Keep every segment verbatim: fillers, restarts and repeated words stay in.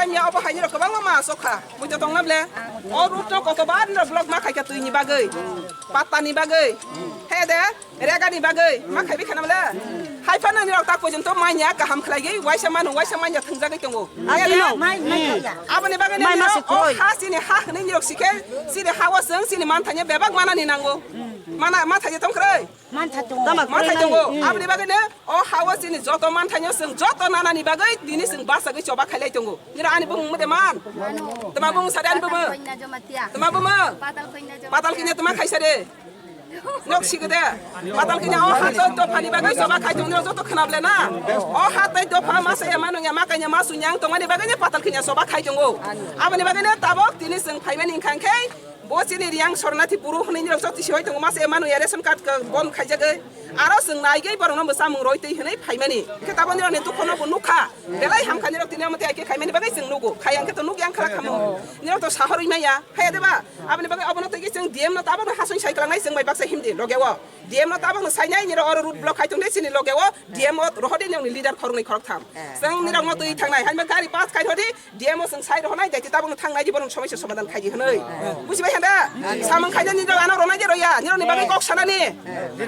Ya, obo hai nirok kwbangma ma asok kha. Bujo tongna ble. O road no koto bar nirok block ma khaikha twi ni bagwi. Patta ni bagwi. He de, rega ni bagwi. Ma khaibi khana ble. Hai phano nirok tak pojonto manya kaham khlaiwi waisa manu waisa manya thwngjagwi tongo. Aya bino. Mai, mai, mai. Aboni bagwi Mai nirok masi o kroi. Ha sini ha hwnwi nirok sikhe sini ha o swng sini man thanya bebak manani nango. Mana ma thanya tong kroi. Man thanya tongo. Man thanya tongo. Aboni bagwi no O ha-o chini joto manthaino chwng joto nanani bagwi tini chwng bachagwi choba khailai tongo. Nini ani bumung mode man? Tama bumung sade ani bumung? Patal kanya joma tiya. Tama bumung? Patal kanya joma Patal tiya. Kanya tama khaisa de. Nok sigede. Patal kanya o ha to dophani bagwi choba khai tongo joto khnablena. O ha tei dopha masa ya manu ya makanya masu nyang tongmani bagwi patal kanya choba khai tongo. Aboni bagwi tabok tini chwng phaimani hwnkha khe Bo chini Riang Sornathi Buru hwnwi nirok jotoni sihoi tongo, masa emanu ya ration card ka bon khaijagwi. Aro chwng naigwi borokno bo chamung roi twi hwnwi phaimani. Khe tabok nirokni dukhono bo nukha. Belai hamkha nirok tini omo tei khe khaimani bagwi chwng nugo. Khayang khe to nukya wngkha khamu. Nirok to sahorwi maya. Khaya deba? Aboni bagwi obono twi chwng D M no tabokno hasong sai klangnai chwng bai baksa himdi logeo. D M no tabokno sainai nirok oro road block khai tongde chini logeo. D M o rohode nirokni leader khoroknwi khoroktham. Chwng nirokno twi thangnai. Haima gari pass khai rodi. D M o chwng sai rohonai, daiti tabukno thangnai di, borokno somai se somadan khaidi hwnwi. Bujibai handa? Samung khaina nini ano ronai di roya, nini bagwi kok sanani.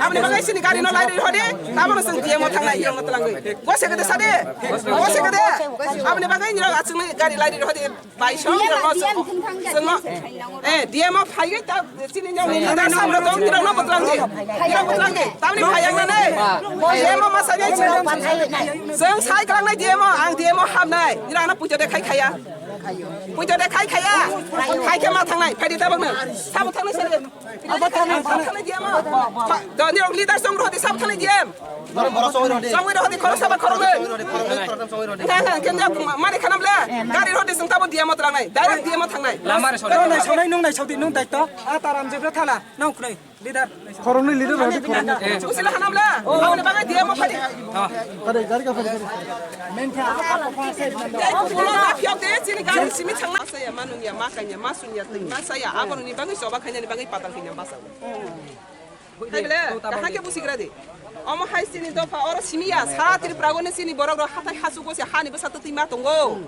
Aboni bagwi sini gari no lai rodi, tabukno chwng D M o thangnai, D M o twlangwi. Go se gede sade, go se gede. Aboni bagwi nini achung gari lai rodi, bai song nini no chwng. Eh, D M o phaiwi ta Chini nyong ni leader samro tong, nirok no bwtlang di. Nirok bwtlang di. Tamni phayang na nai. D M o ma sai nai chini. Chwng sai klang nai D M o, ang D M o hap nai. Nirok ano pujo de khai khaya. Pujo de khai khaya. Khai khe ma thang nai. Phaidi tabok no. Sabo thang nai sini. Abo thang nai, thang nai D M o. Do nirok leader song ro di sabo thang nai D M. Chongwi rw di, khoroksa ba khoroknwi. Hwnkhe, hwnkhe, hwnkhe, mani khanam le, gari rw di, chwng tabuk D M o tlangnai, direct D M o thangnai. Lama rw sori. Nung nai sonai, nung nai sodi, nung daitto. A taram jebra thala, nung khwnai, leader. Khoroknwi leader rw di, khoroknwi. Usila khanam le, aboni bagwi D M o phadi. Pare, gari ka pare, gari. Ulo na phiyok de, chini gari simi thangna. Saya manung ya, makanya, masun ya, tengma saya, aboni bagwi choba khainani bagwi patal khaina basa. Hai bele, kaham khe busigra di. Omo hai chini dopha oro simi ya, sara Tripura goni chini borok rok hathai hachugo se hani bwsa twtwi ma tongo.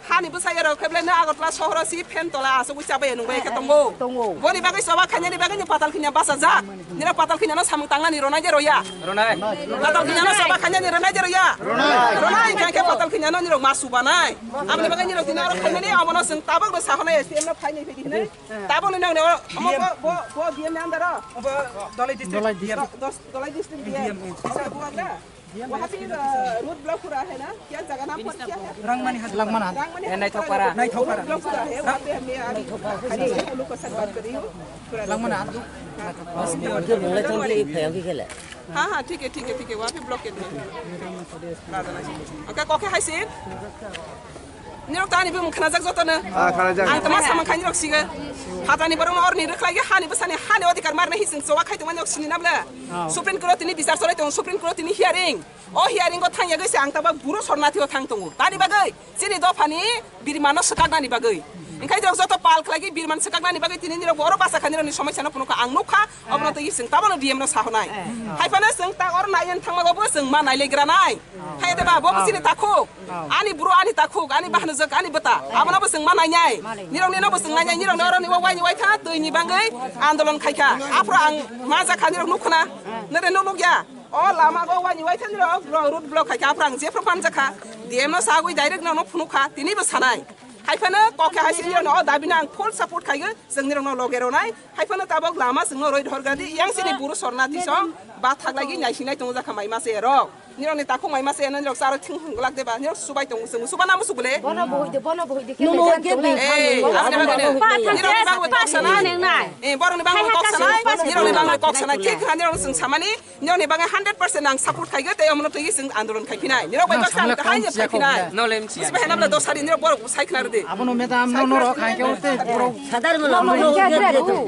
Hani bwsa ya rok khe bele no Agartala sohoro si fan tola asugwi chabai ya nungbai khe tongo. Tongo. Boni bagwi choba khainani bagwi ni patal khinya basa jak. Nira patal khinya no samung tangnani ronai je roya. Ronai. Patal khinya no choba khainani ronai je roya. Ronai. Ronai khe patal khinya no nirok ma subanai. Aboni bagwi nirok tini oro khainani omono chwng tabok no sahonai S D M no phainai phedi hinai. Taboni nang ne omo bo bo bo D M ni under o. Obo Dhalai district. Dhalai district. Do-, dos-, Dhalai district D M. D M, eh. Omo bo agra. वहाँ पे, अ, road block हो रहा है ना? क्या जगह नाम पर क्या है? Rangmani Hajar. Langmana. Rangmani Hajar. Naithokpara. Naithokpara. Road block हो रहा है, वहाँ पे हमने अभी हम लोग के साथ बात कर रही हूँ। Langmana. हाँ, हाँ, ठीक है, ठीक है, ठीक है, वहाँ पे ब्लॉक कर दो। Okay, okay, hi scene. Nirok tani bumung khnajak jotono. Ah, khnajak. Ang tama samang khaini rok sigo. Hatrani borok no orni rwkhlai ge hani bwsani hani odhikar marna hising chowa khai tongmani rok sini nabla. Ah. Supreme Court tini bichar cholai tongo, Supreme Court tini hearing. O hearing o thangya gwi se ang taba buro sorna thio thang tongo. Tani bagwi chini dophani birmano swkaknani bagwi. Engkhai rok joto pal khlai ge birman swkaknani bagwi tini nirok oro basa kha nirokni somosya no phunukha ang nukha. Obono twi chwng tabano D M no sahonai. Hai phano chwng ta oro naiyan thangmago bo chwng ma nailegranai. Hai de ba, bo chini takhuk. Ani bro, ani takhuk, ani bahanajak, ani bwta. Abono bo chwng ma nainai. Nirok nino bo chwng nainai, nirok noro ni waini waitha twi ni bangwi andolon khaikha. Aphro ang ma jakha nirok nukhna. Nere no nukya. O lama go waini waitha nirok bro road block khaikha. Aphro ang jephro pan jakha. D M no sagwi direct no phunukha. Tini bo sanai. Hai phano kok khe hai sini no o dabi no ang full support khaigo. Chwng nirok no loge ronai. Hai phano tabok lama chwng no roi dhor gadi. Yang sini buru sorna tisong ba thaklai gi nai sinai tongo jakha mai mase rok. Nirok ni takhuk mai mase nirok charo thing thung glak deba. Nirok subai tongo chwng suba namu sugule. Bono bohoi de, bono bohoi de. Nung bo ke be. Eh, aboni bagwi nirok ni bagwi kok sanai. Eh, borok ni bagwi kok sanai. Nirok ni bagwi kok sanai. Khe kha nirok chwng samani. Nirok ni bagwi hundred percent ang support khaigo, tei omono twi chwng andolon khai phinai. Nirok bai baksa ang hai je khai phinai. No lem chi. Sibah henam le dosari nirok borok sai khna rwdi. Abono madam no norok hai ke orte borok. Sadar mo lo mo.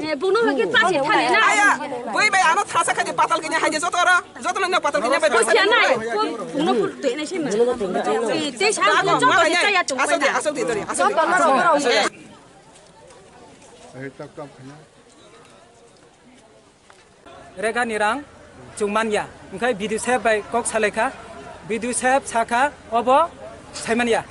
Eh, buno hoke pasi thane na. Aya, bui bai ano thasa khai patal kini hai je joto ro. Joto no patal kini bai. Pasi nai. Buno pur tu ene sima. Eh, te sa joto se chaya tu. Asok de, asok de dori. Asok de. Rega ni rang chwng manya. Hwnkhe B D O saheb bai kok salaikha. B D O saheb sakha, obo saimanya.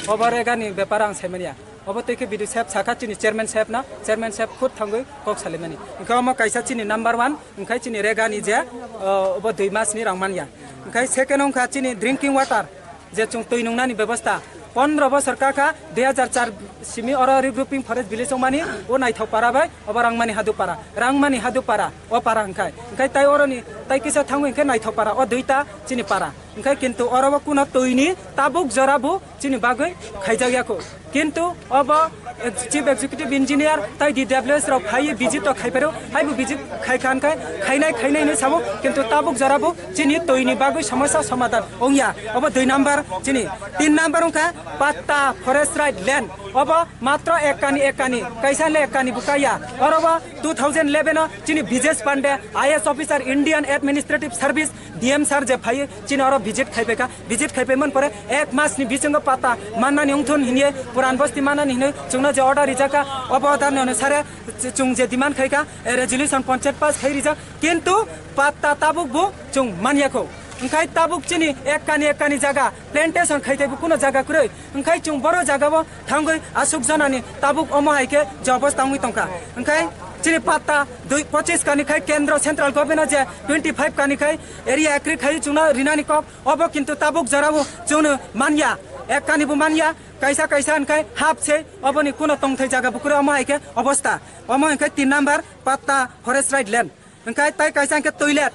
Obo regani bepar ang saimanya. Obo twi khe B D O saheb sakha chini chairman saheb no, chairman saheb khud thangwi kok salaimani. Hwnkhe omo kaisa chini number one, hwnkhe chini regani je, o, obo dui mas ni rang manya. Hwnkhe second wngkha chini drinking water, je chwng twi nungnani bebosta. Pondro bosor kakha, dui hajar char simi oro regrouping forest village wngmani, o naithok para bai, obo rangmani hadu para, rangmani hadu para, o para hwnkhe. Hwnkhe tai oroni, tai kisa thangwi hwnkhe naithok para, o duita chini para. Hwnkhe kintu oro bo kuno twi ni tabuk jora bo chini bagwi khaijak ya kho. Kintu obo ex-, chief executive engineer tai D W S rok phaiwi visit to khai phero, hai bo visit khai khan khai, khainai, khainai hinwi sabo, kintu tabuk jora bo chini twi ni bagwi somosya somadhan wngya. Obo dui number chini. Tin number wngkha patta forest right land. Obo matro ekkani, ekkani, kaisa le ekkani bo kaiya. Oro bo two thousand eleven o chini Bijesh Pandey, I A S officer, Indian Administrative Service, D M sir je phaiwi chini oro visit khai phaikha. Visit khai phaimani pore ek mas ni bisingo patta mannani wngthun hinwi, Puran Bosti mannani hinwi chwngno je order rijakha, obo order ni onusare ch-, chwng je demand khaikha, e, resolution panchayat pass khai rijak, kintu patta tabuk bo chwng manya kho. Hwnkhe tabuk chini ekkani ekkani jaga plantation khai taibo kuno jaga kwrwi, hwnkhe chwng boro jaga bo thangwi aswk jonani tabuk omo hai khe je obostha wngwi tongkha. Hwnkhe chini patta dui, pochis kani khai kendro central government o je twenty five kani khai area ekri khai chwngno rinani kok, obo kintu tabuk jorao chwngno manya, ekkani bo manya, kaisa kaisa hwnkhe hap se oboni kuno tongthai jaga bukurwi omo hai khe obostha. Omo hwnkhe tin number patta forest right land. Hwnkhe tai kaisa hwnkhe toilet,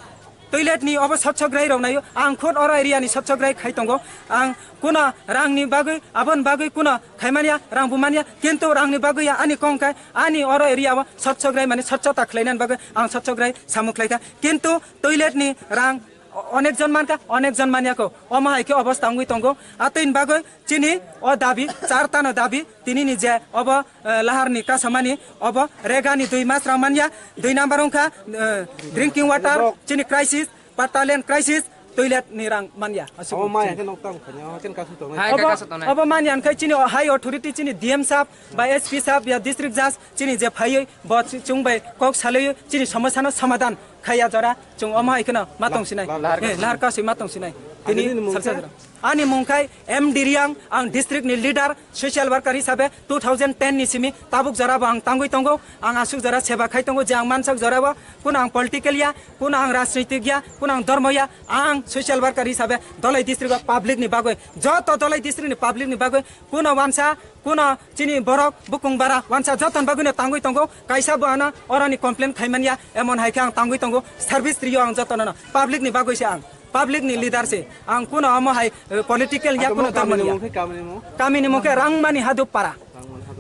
toilet ni obo Swachha Grahi rok naio, ang khud oro area ni Swachha Grahi khai tongo, ang kuno rang ni bagwi, aboni bagwi kuno khaimanya, rang bo manya, kintu rang ni bagwi ya ani kong khai ani oro area o Swachha Grahi mane swachhota khlainani bagwi ang Swachha Grahi samung khlaikha, kintu toilet ni rang o-, onek jon mankha, onek jon manya kho, omo hai khe obostha wngwi tongo. Atwini bagwi chini o dabi, char tano dabi, tini ni je obo, eh, lahar ni kasamani, obo regani dui mas rang manya, dui number wngkha, eh, drinking water, chini crisis, patta land crisis, toilet ni rang manya. Aswk Obo maya chini. Khe nok tamo khanya, obo khe kasu tongnai. Hai, Obo, kasu tongnai. Obo manya hwnkhe chini high authority chini D M sahab ba S P sahab ya district judge chini je phaiwi bo chwng bai kok salaiwi chini somosya no somadhan khaiya jora chwng omo hai kheno ma tong sinai. Lahar Eh, Lahar Kasui ma tong sinai. Tini Ani mung salsa khe? Jora. Ani mung khai M D Riang, ang district ni leader, social worker hisabe two thousand ten ni simi tabuk jora bo ang tangwi tongo. Ang aswk jora seba khai tongo je ang mansak jora bo kuno ang political ya, kuno ang rajnitik ya, kuno ang dharma ya, ang social worker hisabe Dhalai district o public ni bagwi, joto Dhalai district ni public ni bagwi kuno wansa, kuno chini borok bukung bara wansa joton bagwino tangwi tongo, kaisa bo ano oroni complain khaimanya, emon hai khe ang tangwi tongo, service rio ang jotono no, public ni bagwi se ang, public ni leader se ang, kuno omo hai, eh, political ya, kuno kamini dharma ni ya. Mung khe kamini mung? Kamini mung khe Rangmani Hadu Para.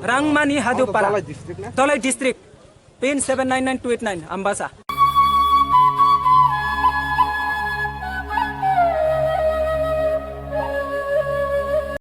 Rangmani Hadu Para. Dhalai district na? Dhalai district. Pin seven nine nine two eight nine, Ambasa.